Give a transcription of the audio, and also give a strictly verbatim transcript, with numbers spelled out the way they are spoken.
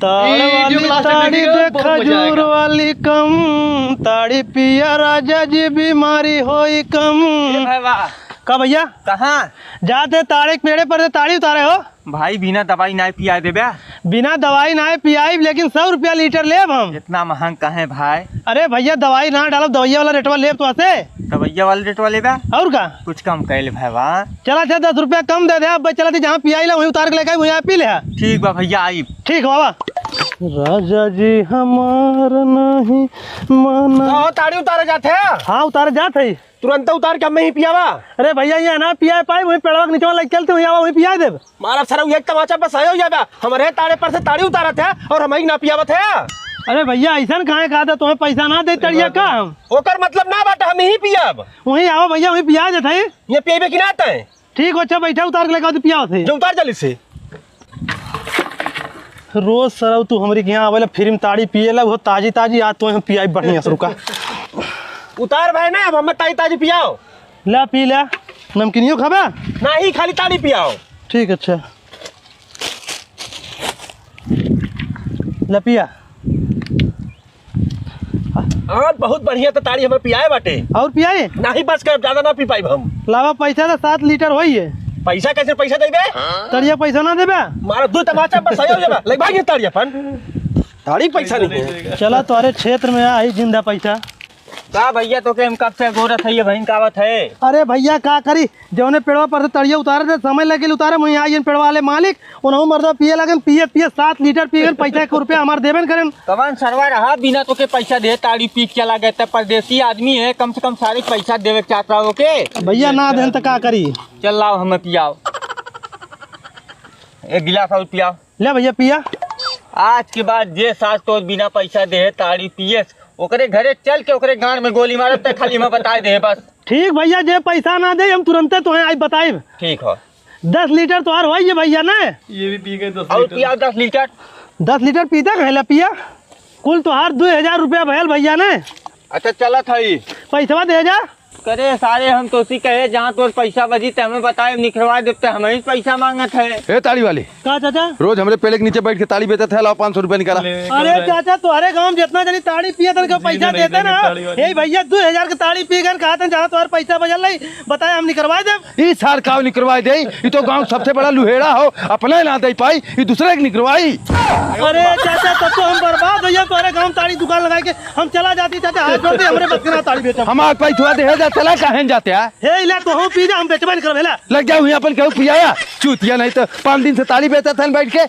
ताड़ ई जो वाली plastic ताड़ी दे दे, बहुत मजा खजूर आएगा। वाली कम, ताड़ी पिया राजा जी बीमारी होई कम। ए भाई वाह। का भैया? कहाँ? जाते ताड़े के पेड़े पर से ताड़ी उतारे हो। भाई बिना दवाई नाहीं पियाए देबे? बिना दवाई नाहीं पियाई, लेकिन सौ रुपया लीटर लेब हम। इतना महंग काहे भाई? अरे भैया दवाई ना डालब, दवाइया वाला रेटवा लेब तो ऐसे। दवाइया वाला रेटवा लेबे? और का? कुछ कम कर ले भाई वाह। चला अच्छा दस रुपया कम दे दे, अब चला थे जहाँ पियाई ला वहीं उतार के लेके आई, वहीं आप पी ले। ठीक बा भैया, आई। ठीक हो बाबा। राजा जी हमार नहीं माना। का हो, ताड़ी उतारे जात है? हाँ, उतारे जात है। तुरंत उतार के हमें ही पियावा। अरे भैया, यहाँ ना पिया पाई, वहीं पेड़वा के नीचे लग चलते, वहीं आवा, वहीं पिया देब। मारा सारा एक तमाचा बस आयो जाबा। हमरे ताड़े पर से ताड़ी उतारत है और हमें ही ना पियावत है। अरे भैया, ऐसा काहे कहा था, तुम्हें पैसा ना दे तड़िया का हम? ओकर मतलब ना बाटा, हम ही पियब। वहीं आवा भैया, वहीं पिया देत है। ये पियबे कि ना तय? ठीक हो, अच्छा बैठा, उतार के लेके आओ तो पियावत है। जो उतार जल्दी से। रोज सरऊ तू हमरी के यहाँ आवेला, फ्री में ताड़ी पिएला, वो ताजी ताजी, आज तो हम पियाई बढ़िया से, रुका। उतार भाई ना, अब हमें ताजी ताजी पियाओ। ला पी ला, नमकीनियो खाबा? नहीं, खाली ताड़ी पियाओ। ठीक, अच्छा। ला पिया। हाँ, बहुत बढ़िया तो ताड़ी हमें पियाए बाटे। और पियाए? नहीं, बस कर, ज्यादा ना पी पाइब हम। लावा पैसा तो सात लीटर होई है। पैसा कैसे पैसा देबे? तड़िया पैसा ना देबे? मारा दो तमाचा बस आयो जाबा। ले भाई ये ताड़ी अपन। ताड़ी पैसा नहीं है। चला तोहरे क्षेत्र में आई जिंदा पैसा। का भैया, तोके हम कब से गोरत है, ये बहिन कावत है? अरे भैया, का करी, जौने पेड़वा पर से तड़िया उतारे थे, समय लगे उतारे, वहीं आई इन पेड़वा वाले मालिक, उन्हों मर्दा पिए लगन, पिए पिए सात लीटर पी गन, पैसा एक रुपया हमार देबे न करेन। कवन सरवा रहा, बिना तोके पैसा दे ताड़ी पी के चला गए, तब परदेसी आदमी है, कम से कम सारे पैसा देवे के चाहत रहा ओके। भैया ना देन त का करी? चल लाओ, हमें पियाओ, एक गिलास और पियाओ। ले भैया पिया। आज के बाद जे सास तोर बिना पैसा देहे ताड़ी पियस, ओकरे घरे चल के ओकरे गांड में गोली मारब, ते खाली हमें बताए दे बस। ठीक भैया, जे पैसा ना दे हम तुरंते तोहे आई बताइब। ठीक हो। दस लीटर तोहार होई है भैया ने। ये भी पी गए दस और लीटर। पियाओ दस लीटर। दस लीटर पीता कहेला पिया। कुल तोहार दो हजार रुपया भयल भैया ने। अच्छा चलत है। पैसवा दे जा। करे सारे, हम तोसी कहे, जहाँ तोर पैसा बजी, ते हमें बताए, निखरवा देते, हम ही पैसा मांगत है। ए ताड़ी वाली, का चाचा? रोज हमरे पेड़े के नीचे बैठ के ताड़ी बेचत है, लाओ पाँच सौ रुपया निकाला। अरे चाचा, तोहरे गाँव में जितना जनी ताड़ी पिए, तनका पैसा देते ना। यही भैया, दो हजार के ताड़ी पी गए, कहा था, जहाँ तोहर पैसा बजल नहीं, बताए, हम निकरवा देब। ई सार का निकरवाई दे, ई तो गाँव सबसे बड़ा लुहेड़ा हो, अपने ना दे पाई, ई दूसरे के निकरवाई। अरे चाचा, तब तो हम बर्बाद हो जाए, तोहरे गाँव में ताड़ी दुकान लगाए के हम चला जाती चाचा, हाथ जोड़ दे, हमरे बस के ना ताड़ी बेचब। हमार पैसवा दे जा, चला काहे न जाते हैं? हे इला तो हम पी जा, हम बेचबे नहीं करब, हेला। लग जाओ यहाँ अपन कहू पियाया, चूतिया नहीं तो पाँच दिन से ताड़ी बेचत हन बैठ के।